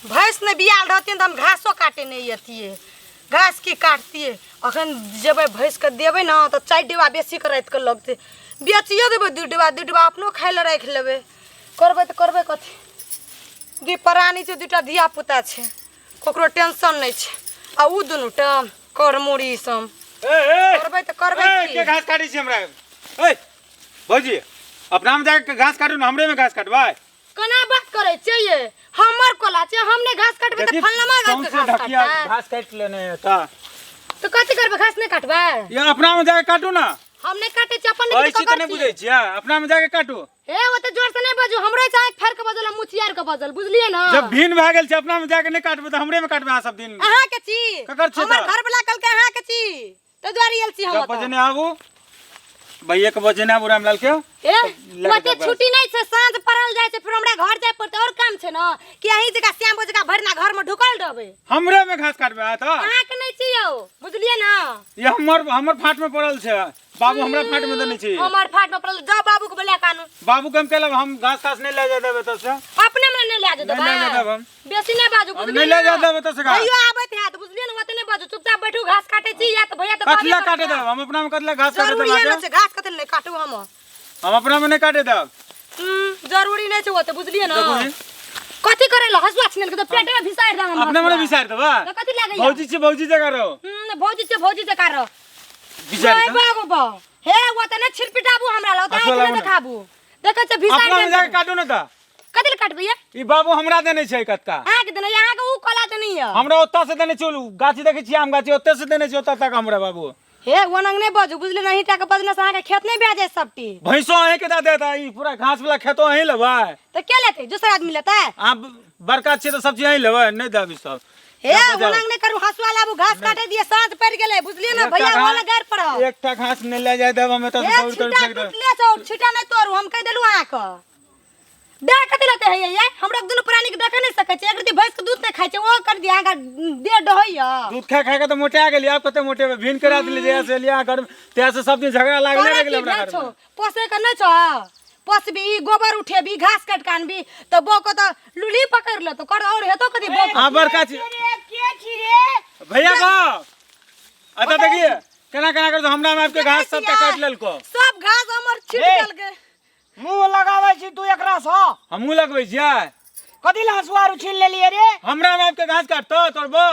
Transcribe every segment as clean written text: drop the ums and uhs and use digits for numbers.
भैंस नहि बियाल रहतियै तऽ हम घासो काटे नहि अतियै। घास की काटतियै? अखन जेबै भैंसके देबै ने तऽ 4 डिब्बा बेसी के रातिके लगतै। बेचियो देबै 2 डिब्बा, 2 डिब्बा अपनो खाय लए राखि लेबै। करबै तऽ करबै कथी? 2 प्राणी छै, 2टा धिया पुता छै, ककरो टेंशन नहि छै। आ ओ दुनू टा करमुड़ी सब करबै तऽ करबै की? के घास काटै छी हमरा? ए भौजी, अपना में जाके घास काटू ने, हमरे में घास काटबै? केना बात करै छियै ये? हमर कोला छै, हम नहि घास काटबै तऽ फल्लामा घास के सौंसे घास ढकिया काटतै। घास काटि लेने है ता। तऽ कथी करबै, घास नहि काटबै? ये अपना में जाके काटू ना। हम नहि काटै छियै, अपन कहै नहि छी तऽ नहि बुझै छियै, अपना में जाके काटू। हे ओते जोर से नहि बाजू, हमरो छै आँखि फाड़ि के बजल, मुचियार के बजल, बुझलियै ना? जब भिन भए गेल छै अपना में जाके नहि काटबै तऽ हमरे में काटबै अहाँ सब दिन। अहाँ के छी। ककर छी हमर तऽ? घर वाला कहलकै अहाँ के छी, तै दुआरे आयल छी हम जब ओतऽ। बजेने आबू भैया के, बजेने आबू रामलाल के। ए लए ओते के छुट्टी नहि छै, साँझ पड़ल जाइ छै, फिर हमरा घर जाय पड़तै, और काम छै ने कि अहीं जकाँ श्याम जकाँ भरि दिना घर में ढुकल रहबै। हमरे में घास काटबै अहाँ तऽ? अहाँ के नहि छी यौ, बुझलियै ना? ये हमर फाट में पड़ल छै बाबू, हमरा फाट में देने छी। हमर फाट में पड़ल, जाओ बाबू के बोला कानू। बाबू के हम कहलब हम घास तास नहीं ले जाय देबै तऽ से। अपने में नहीं ले जाय नहीं ले जाय देब हम। बेसी नहीं बाजू, हम बुझलियै नहीं ले ना? जाय देब तऽ से घास। भैयो आबैत हैत, बुझलियै ना? ओते नहीं बाजू, चुपचाप बैठू, घास काटै छी या तऽ भैया तऽ कथी कहबे काटे करत। देब हम? अपना में कथी घास काटे देब? जरूरी नहि अहाँके? छै, घास कथी नहि काटू हम। हम अपना में नहीं काटे देब। जरूरी नहीं छै ओते, बुझलियै ना? देखू नी। कथी करै ल हसुआ छिनल के तऽ पेटे में भिसारि देब हम। अपने में बिसार देबा? तऽ कथी लागैया? भौजी छी, भौजी जगह रहो। भौजी छै, भौजी जकाँ रहो। बिसार नहीं दे। बाबू बा। हे ओते नहि छिरपिटाबू हमरा लग, ओते हसुआ आँखि नहि लाबू ने। देखाबू। देखै छै भिसारि अपना में देब। जाके काटू ने तऽ। कथी लए काटबै ये? ई बाबू हमरा देने छै कतका। अहाँके देने, अहाँके ऊ कला देने यऽ। हमरा ओतऽ से देने छै, उ गाछी देखै छियै आम गाछी, ओतऽ से देने छै ओतऽ तक हमरा बाबू। हे ओनंग नहि बाजू, बुझलियै? नहीं टाके बजने से अहाँके खेत नहि भए जाय सबटी। भैंसो अहीं के दऽ देत, ई पूरा घास वाला खेतो अहीं लेबै। तऽ के लेतै? दोसर आदमी लेतै? अहाँ बड़का छियै तऽ सब चीज अहीं लेबै, नहि देब ई सब। हे जा बजाउ। ओनंग नहि करू, हसुआ लाबू, घास काटे दिए, साँझ पड़ि गेलै, बुझलियै ने? एकटा भैया घास- वाला गारि पड़ल। एकटा घास नहि लए जाय देब हम एतऽ से, हे दौड़ तौड़ छिटा फेंक देब। टूटले छौ, छिटा नहि तोड़ू, हम कहि देलहुँ अहाँके। दे कथी लेते है ये? हमरा दुनू प्राणी के देखे नहीं सकै छै, एक रति भैंस के दूध नहीं खाइ छै, ओ कर दिया अहाँके देह डहैया। दूध खा खा के तऽ मोटा गेली, आब कते मोटेबै? भिन करा देली जहिया से एलियै अहाँ घर में, तहिया से सब दिन झगड़ा लागले तोरा रहि गेलै की हमरा भेल घर छौ? में। पोसै के नहि छौ? पोसबी, गोबर उठेबी, घास काटि के आनबी, तऽ बौह के तऽ लुल्ही पकड़ि लेतौ, कर और हेतौ कथी बौह के? अहाँ बड़का छी। के छी रे? भैया गो, अच्छा देखिए केना केना कर हमरा में आबि के घास सबटा काटि लेलको। सब घास हमर छिट ए। गेल गे। मुंह लगाबै छी तू एकरा सँ? हमहूँ लगबै छियै। कथी लए हँसुआ आर छीन लेलियै रे? हमरा में आबि के घास काटतो तोर बौ।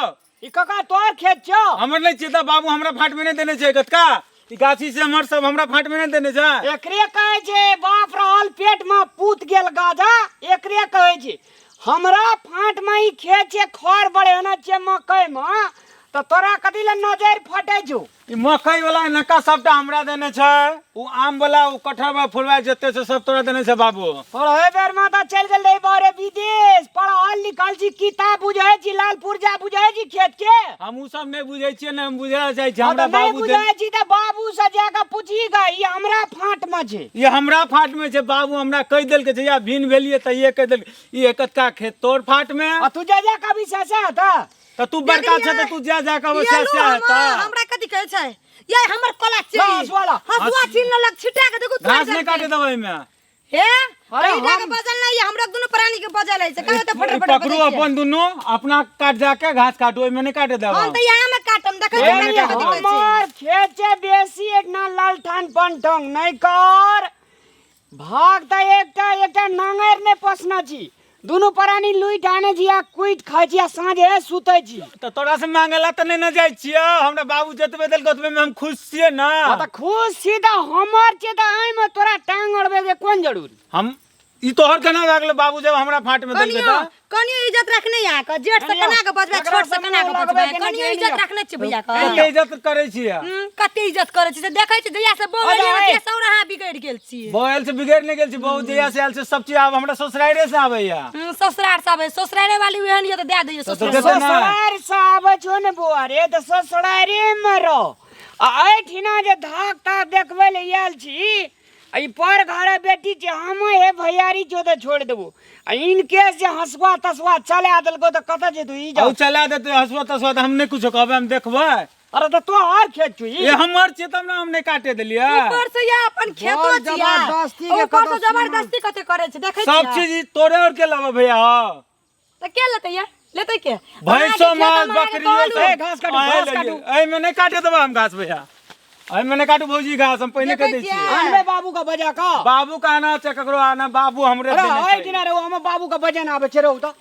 ई कका तोहर खेत छौ? हमर नहि छियै तऽ बाबू हमरा फाट में नहि देने छै कतका। ई गाछी से हमर सब हमरा फाट में नहि देने छै। एकरे कहै छै बाप रहल पेट में पूत गेल गाजा, एकरे कहै छै। हमरा फाट में ई खेत छै, खर बढ़ेने छै मकई में, तऽ तोरा कथी लए नजरि फटै छौ? ई मकई वाला नका सबटा हमरा देने छै, उ आम वाला, उ कटहर वाला, फुलवा जते छै सब तोरा देने छै बाबू। पढ़े बेर में तऽ चलि गेल रही बारे विदेश, पढ़ल लिखल छी, किताब बुझै छी, लाल पुर्जा बुझै छी खेत के। हम उ सब नहि बुझै छियै, ने हम बुझै चाहै छियै। हँ हमरा तऽ नहि बाबू बुझै छी तऽ बाबू से जाके पूछी गे, ई हमरा फाट में छै। ई हमरा फाट में छै, बाबू हमरा कहि देलकै जहिया भिन भेलियै तहिये कहि देलकै ई एकतका खेत तोर फाट में। आ तू जा जा कभी से से हेतै? तऽ तू बड़का छै तऽ तू जा जा कऽ ये से लू से हेतै। हमरा कथी कहै छै ये? हमर कला ला, हँसुआ ला। हसुआ छीन लेलक, छिटा के देखू तोड़ि घास नहि देलकै। काटे देबै एहिमे। हे अरे अरे के हम- बजल नहीं, हमरा दुनू प्राणी के बजल है से कहो तऽ फटर ई फटर पकड़ू बजै छियै। अपन दुनू अपना काट जाके घास काटू, ओहिमे नहि काटे देब हम हम। तऽ यहाँ में काटम, देखै ए, छियै नहि कथी काटब। कहै छै। हमर खेत छै बेसी एतना लालठान पंठंग नहि कर, भाग तऽ एकटा एकटा नांगरि नहि पोसने छी, दुनू प्राणी लुटि आनै छी आ कुटि खाइ छी आ साँझे सुतै छी। तऽ तोरा से मांगे ला तऽ नहि ने जाइ छियै, हमरा बाबू जतबे देलकै ओतबे में हम खुश छियै ने। हँ तऽ खुश छी तऽ हमर छै तऽ एहिमे तोरा टांग अड़बै के कोन जरूरी? हम ई तोहर केना भए गेलै बाबू जब हमरा फाट में देलकै? कनियो तऽ कनियो इज्जत रखने यहाँ के, जेठ से कनियो, केना के बजबै, एकरा छोट से सब केना के मुँह बजबै, लगबै के नहि कनियो छै, इज्जत कनियो। रखने छी भैया के। कते इज्जत करै छियै? कते इज्जत करै छी से देखै छी, जहिया से बहू अरे, एलियै ए। तहिया से और अहाँ बिगड़ि गेल छी। बहू आयल से बिगड़ि नहि गेल छी, बहू जहिया से आयल से सब चीज आब हमरा ससुरारे से आबैया। ससुरार से आबै, ससुरारे वाली ओहन ये तऽ दए दैये तऽ ससुरार। देतै ने। ससुरार से आबै छौ ने बौआ रे तऽ ससुरारे मे रह, आ एहिठिना जे धाक ताक देखबै लए आयल छी, आ ई पर घरे बेटी छै, हम हे भैयारी छौ तऽ छोड़ि देबो, आ इनकेस जे हँसुआ तसुआ चला देलको तऽ कतऽ जेतौ ई? आउ जाउ चला देतै हँसुआ तसुआ तऽ हम नहि कुछो कहबै, हम देखबै। अरे तऽ तोहर खेत छौ ई। ये हमर छियै तब ने हम नहि काटे देलियै। ऊपर से या अपन खेतो बड़ छियै, जबरदस्ती के ऊपर से कतौ सीमा। जबरदस्ती कते करै छै देखै सब छियै। चीज ई तोरे और के लेबै भैया। तऽ के लेतै ये लेतै के भैंसो माल बकरियो ए, घास काटू, घास काटू। एहिमे नहि काटे देबै हम घास भैया, एहिमे नहि काटू भौजी घास, हम पहिने कह दै देखै छियै। छियै। अनबे बाबू के बजा का। बाबू के आना छै ककरो आना, बाबू हमरे अरे देने ओइ छै। दिना रे हमर बाबू के बजे ना आबै छै रौ तऽ।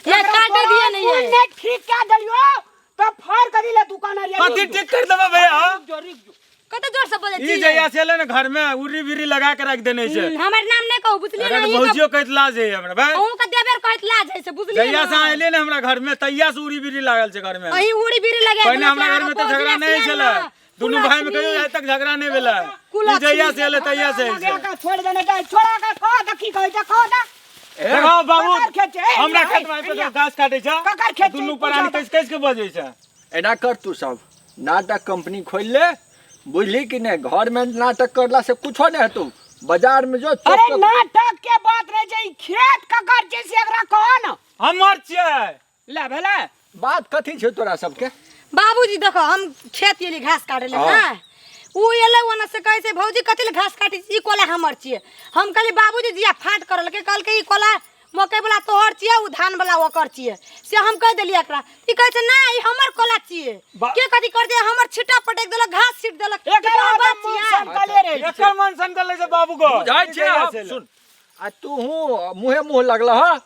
ये काटे दिए नहीं ये। नहीं ठीक क्या देलियो तो फाड़ कर दिले दुकान आर। कथी ठीक कर देबै भैया? रुक जो, रुक जो। कते जोर से बजै ई छी जहिया से एलै ने घर में उर्री बिर्री लगा के राखि देने छै। हमर नाम नहि कहू, बुझलियै अरे ने? अहीं के- भौजियो कहैत लाज है हमरा भाई। अहूँ के देबेर कहैत लाज है से, बुझलियै जहिया से ने? एलै ने हमरा घर में तहिया से उरी बिर्री लागल छै घर में। अहीं उड़ी बीड़ी लगा पहिने हमरा घर में तऽ झगड़ा नहि छलै, दुनू भाई में कहियो आइ तक झगड़ा नहि भेलै। ई जहिया से एलै तहिया से होइ छै। का छोड़ देने छै छोड़ा का कह दखी कहै छै कह दे। देखो बाबू ककर खेत छै? ए, हमरा ए, खेत में आबि एनिया। कऽ घास काटै छै। ककर खेत छै? दुनू प्राणी पूछा कस कस के बजै छै। एना कर तू सब नाटक कंपनी खोलि ले, बुझली कि नहि? घर में नाटक करला से कुछो नहि हेतौ, बाजार में जो चौक अरे चौक- नाटक के बात रहे छै, ई खेत ककर छै से एकरा कह न। हमर छियै। ले भेलै। बात कथी छै तोरा सबके? बाबूजी देखो, हम खेत एली घास काटे ले। हाँ। ना उ एलै ओना से कहै छै भौजी कथी ले घास काटै छी, ई कोला हमर छियै। हम कहली बाबूजी जिया फाट करलकै, कहलकै ई कोला मकई वाला तोहर छियै, उ धान वाला ओकर छियै। से हम कहि देलियै एकरा, ई कहै छै ना ई हमर कोला छियै। के कथी कर दे, हमर छिट्टा पटकि देलक, घास छीट देलक। ई एकर कोनो बात मन छियै? संकले रहै छै। एकर मन संकल छै बाबू को। बुझाइ छै हम, सुन आ तूहू मुँहे मुँह लगल ह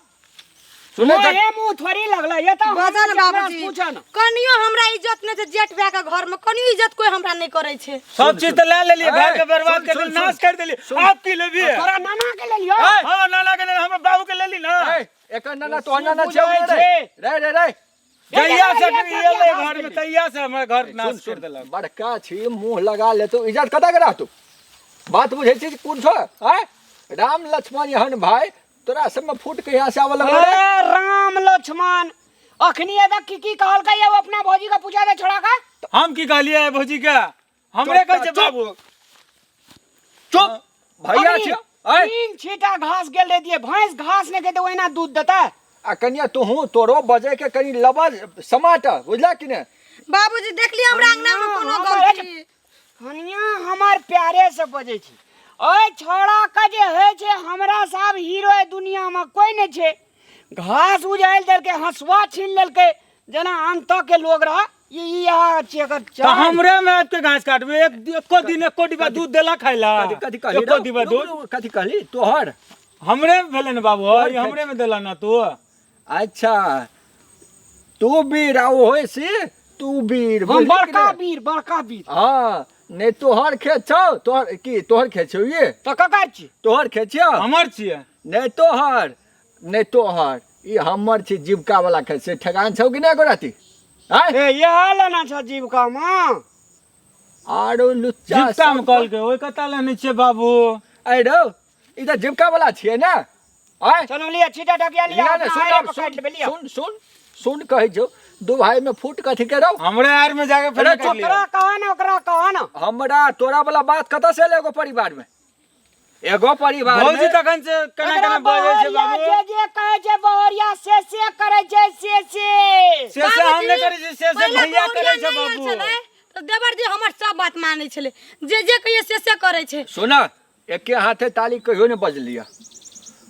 सुनै छ? मुँहे मुँह थोड़ी लगलै ये तऽ। बजा ने बाबूजी। पूछा न। कनियो हमरा इज्जत नहि छै, जेठ भए के घर में कनियो इज्जत कोई हमरा नहि करै छै। सब चीज तऽ लए लेलियै, ए, घर के बर्बाद सुन, कर सुन, देली, नाश सुन। कर देली। सुन। आप की लेबी? तोरा नाना के लेलियो। हाँ नाना के लेली, हमरा बाबू के लेली ना। ए, एकर नाना तोहर नाना से छै बुझै रे छै। रे रे रे। जहिया से एक ई एलै घास घर में गेलै। तहिया से हमर घर सुन नाश कर सुन देलक। बड़का छी मुँह लगा लेतो इज्जत कतऽ के रहतौ? बात बुझै छी कोन छौ? आँय राम लक्ष्मण एहन भाई तोरा सबमे फूट कहिया से आबऽ लगल रे? अरे राम लक्ष्मण अखनी एदा की की कहलकै ये, वो अपना भौजी के पूछा दे छोड़ा का। हम की कहलियै भौजी के? हमरे कहै छै चुप। बाबू। चुप भैया अखनी छियौ। आँय तीन छीटा घास गेल रहे दिए, भैंस घास नहीं खेते ओहिना दूध देता। आ कनिया तोहूँ तोरो बजै के कनि लबज समाट, बुझला कि ने? बाबूजी देखली हमरा अंगना में कोनो हमर- गलती? कनिया हमर प्यारे से बजै छी। ओहि छौड़ा के जे होइ छै हमरा साहब हीरो एहि दुनिया में कोई नहीं छै। घास उजाड़ि देलकै, हंसुआ छीन लेलकै, जेना अंत के लोग रह ई ई यहाँ छियै एकर तऽ चाल। हमरे में आबि के घास काटबै? एक एको दिन एको डिब्बा दूध देला खाइ ला? कथी कथी कहली? एको डिब्बा रुक, दूध रुक, कथी कहली तोहर? हमरे में भेलै ने बाबू, तोहर ई हमरे में देला ना तू। अच्छा तू वीर आ ओहो से तू वीर, हम बुझली कि बड़का नहि? वीर, बड़का वीर। हाँ नहि तोहर खेत छौ तोहर की तोहर खेत छौ ये? तऽ ककर छी? तोहर खेत छियौ? हमर छियै। नहि तोहर नहि तोहर, ई हमर छी जीविका वाला खेत से। ठेकान छौ कि नहि एको राति? आँय ए इएह लेना छौ जीविका मे? आरो लुच्चा जीविका में सब- कहलकै ओहि कतऽ लेने छियै बाबू? अरे रौ ई तऽ जीविका वाला छियै ने? आँय चलू लिअ छीटा ढकिया लिअ, लिअ ने, अपना सुन आड़े आब, पर सुन काटि लेबै, लिअ। सुन सुन सुन कहै छौ दू भाई में फूट कथी के रौ? हमरे आर में जाके फेर अरे काटि लिअ। ओकरा कह न, ओकरा कह न। हमरा तोरा वाला बात कतऽ से एलै? एगो परिवार में एगो परिवार भौजी में तखन से केना एकरा केना बजै छै बहरिया बाबू। जे जे कहै छै बहरिया से से करै छै से से। से से हम नहि करै छियै, से से पहिले भैया बहुरिया करै छै नहि आयल बाबू। छलै, तऽ देवर जी हमर सब बात मानै छलै, जे जे कहियै से से करै छै। सुन एके हाथे ताली कहियो ने बजलिय,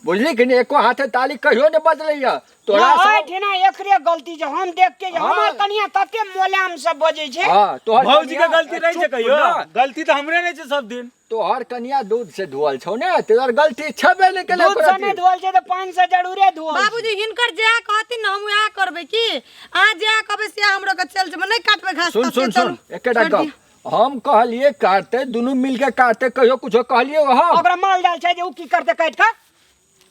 बुझली कि नहि? एको हाथे ताली कहियो ने बजलैया तोरा ना, सब। ओहिठिना एकरे गलती छै, हम देख के जे हाँ। हमर कनिया तते मोलायम से बजै छै। हाँ तोहर भौजी के कनिया- गलती रहै छै चुप कहियो? ना, गलती तऽ हमरे नहि छै सब दिन। तोहर कनिया दूध से धोअल छौ ने, तोहर गलती छेबे नहि केलै। दूध से नहि धोअल छै तऽ पानि से जरूरे धोअल छै। बाबूजी हिनकर जएह कहथिन ने हम उएह करबै की? अहाँ जएह कहबै से हमरो के चल जेबै, नहि काटबै घास सुन तास, सुन से सुन चलू। एकेटा छोड़ि गप दियौ। हम कहलिए काटते, दुनू मिल के काटते, कहियो कुछो कहलिए हम? ओकरा माल जाल छै जे उ की करतै काटि कऽ?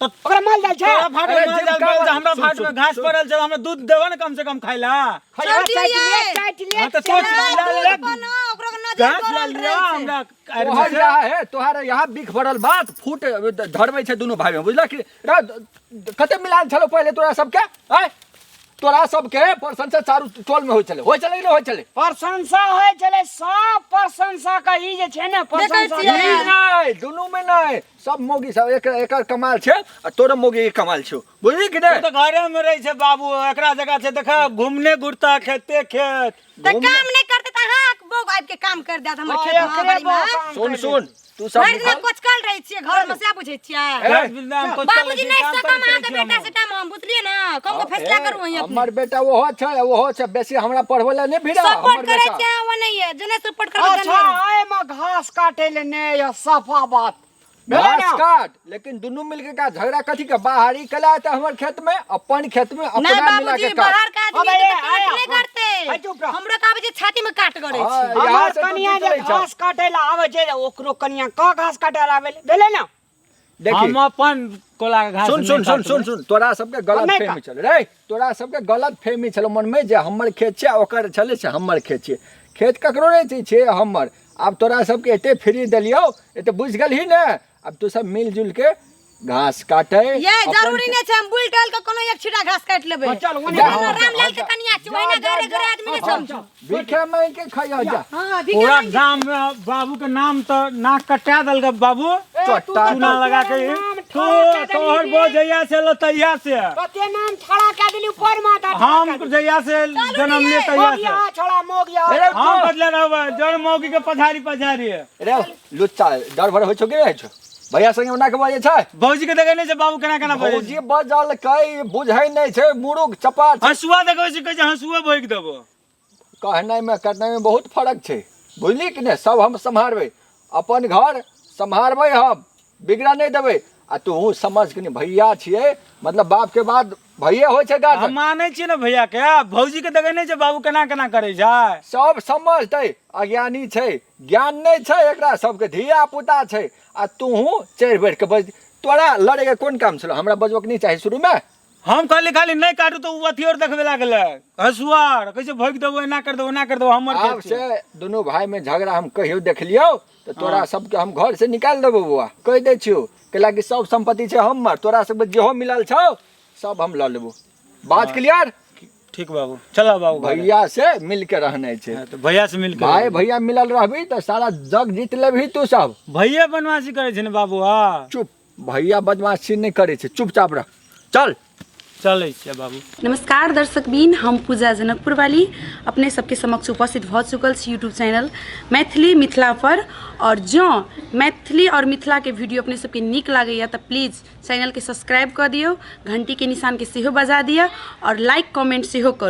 ओकरा माल जाल छै? तोरा फाट में अरे माल जाल जिनका पड़ल छै, हमरा सुन, फाट सुन, में घास सुन। पड़ल छै, हमरा दूध देबऽ ने कम से कम खाइ ला। खैया, छोड़ दियौ चाटि ले, ये। चाटि ले, हाँ, तऽ चाटि सोच ले। ला ले। दूध बना, ओकरो के नजर घास ला पड़ल लिअ रहै छै। हमरा आर तोहर में से। यहाँ है तोहर यहाँ बिख भरल बात फूट धरबै छै दुनू भाई में, बुझलक कि? कते मिलान छलो पहिले तोरा सबके? आँय तोरा सबके प्रशंसा चारू टोल में होइ छलै, होइ छलै कि नहि होइ छलै? प्रशंसा होइ छलै, सब प्रशंसा के ई जे छै ने प्रशंसा। छियै। ई नहि दुनू में नहि, सब मौगी सब एक एकर कमाल छै आ तोरो मौगी के कमाल छौ, बुझली कि तू नहि? तऽ घरे में रहै छै बाबू, एकरा जगह छै देख घूमने घुरता खेते खेत। तऽ काम नहि करतै तऽ अहाँ आबि के काम कर देत हमर खेत में बाड़ी में। सुन सुन तू सब भरि दिना कोचकल रहै छियै घर में, से बुझै छियै? बाबूजी नहीं सकम अहाँके बेटा से टाइम हम, बुझलियै ना? कम के फैसला करू अहीं अपने। हमर बेटा ओहो छै ओहो छै, बेसी हमरा पढ़बै लए नहि भिड़ा। सपोर्ट हमर करै बेटा छियै ओ नहीं है, जेना सपोर्ट करबै। अच्छा आय में घास काटे ले ने या सफा बात भेलै घास ना? काट, लेकिन दुनू मिलके का झगड़ा कथी के बाहरी कला त हमर खेत में, अपन खेत में नहीं अपना मिला बाबूजी के काट। बाहर का आदमी अबे, तऽ आया, काट नहीं हाँ। करते। अरे चुप रह। हमरो का जे छाती में काट गड़े हाँ, छी। यहाँ हमर से तू कनिया जीत जे रहै छह। घास काटे ला आबै छै, ओकरो कनिया का घास काटे ला आबै भेलै ना? देखी हम अपन कोला के घास सुन सुन सुन सुन सुन, तोरा सबके गलत नहि फहमी छल रे, तोरा सबके गलत फहमी छल मन में जे हमर खेत छै ओकर छलै से हमर खेत छै, खेत ककरो नहि छै हमर। आब तोरा सबके एते फ्री देलियौ, एते बुझि गेलही ने? आब तू सब मिल जुल के घास काटे। ये जरूरी नहीं छै हम बुल टहल के कोनो एक छीटा घास काटि लेबै। हाँ, चल, ओने जा, ओना रामलाल के कनिया छै, ओहिना घरे घरे आदमी नहीं समझू। भीखे मांगि के खइयो जा। हां भीखे पूरा मांगि। गाम में बाबू के नाम तो नाक कटा देलक बाबू, चट्टा चूना लगा के। तू तोहर बो जहिया से लो तहिया से कते नाम ठड़ा कए देली ऊपर माथा। हम जहिया से जन्म लिए तहिया से मोगिया छोड़ा मोगिया। अरे हम बदले रहबै जड़ मौगी के पछाड़ी पछाड़ी। रे लुच्चा डर भर होइ छौ कि नहि होइ छौ? भैया संगे ओना के बजै छै? भौजी के देखे नहीं छै बाबू केना केना बजै भौजी बजल कै बुझै नहि छै, मुरुख चपाट। हंसुआ देखबै छै, कहै छै हंसुआ भोगि देबो। कहनाइ में करनाइ में बहुत फर्क छै, बुझली कि नहि? सब हम सम्हारबै, अपन घर सम्हारबै, हम बिगड़ा नहि देबै। आ तू समझ के नहि भैया छियै, मतलब बाप के बाद भैये होइ छै हम गार्जियन। मानै छियै ने भैया के, भौजी के देखे नहीं छै बाबू केना केना करै छै। सब समझतै, अज्ञानी छै, ज्ञान नहि छै एकरा सबके, धिया पुता छै। आ तूहू चढ़ि बैठ के बज, तोरा लड़ैके कोन काम छलौ? हमरा बजबक नहि चाही शुरूमे। हम कहली खाली नहीं काटू तो उ अथी और देखबे लागल हंसुआ, कहै छै भोगि देबो, एना कर देबो, एना कर देबो हमर आब खेत छै। से दुनू भाई में झगड़ा हम कहियो देखलियौ तऽ तोरा सबके हम घर से निकालि देबौ बौआ, कहि दै छियौ। कैला कि सब संपत्ति छै हमर, तोरा सबके जेहो मिलल छौ सब हम लऽ लेबौ। बात क्लियर? ठीक बाबू, चलो बाबू घरे। भैया से मिल के रहनाइ छै। हाँ, तो भैया से मिल के भाई भैया मिलल रहबी तऽ सारा जग जीत लेबही तू सब। भैया बनवासी करै छै ने बाबू। हाँ चुप, भैया बदमाशी नहि करै छै, चुपचाप रह। चल चलै छियै बाबू। नमस्कार दर्शकबीन, हम पूजा जनकपुर वाली अपने सबके समक्ष उपस्थित भऽ चुकल छी यूट्यूब चैनल मैथिली मिथिला पर। और जँ मैथिली और मिथिला के वीडियो अपने सबके नीक लागैया तऽ प्लीज चैनल के सब्सक्राइब कऽ दियौ, घंटी के निशान के सेहो बजा दिअ और लाइक कमेंट सेहो करू।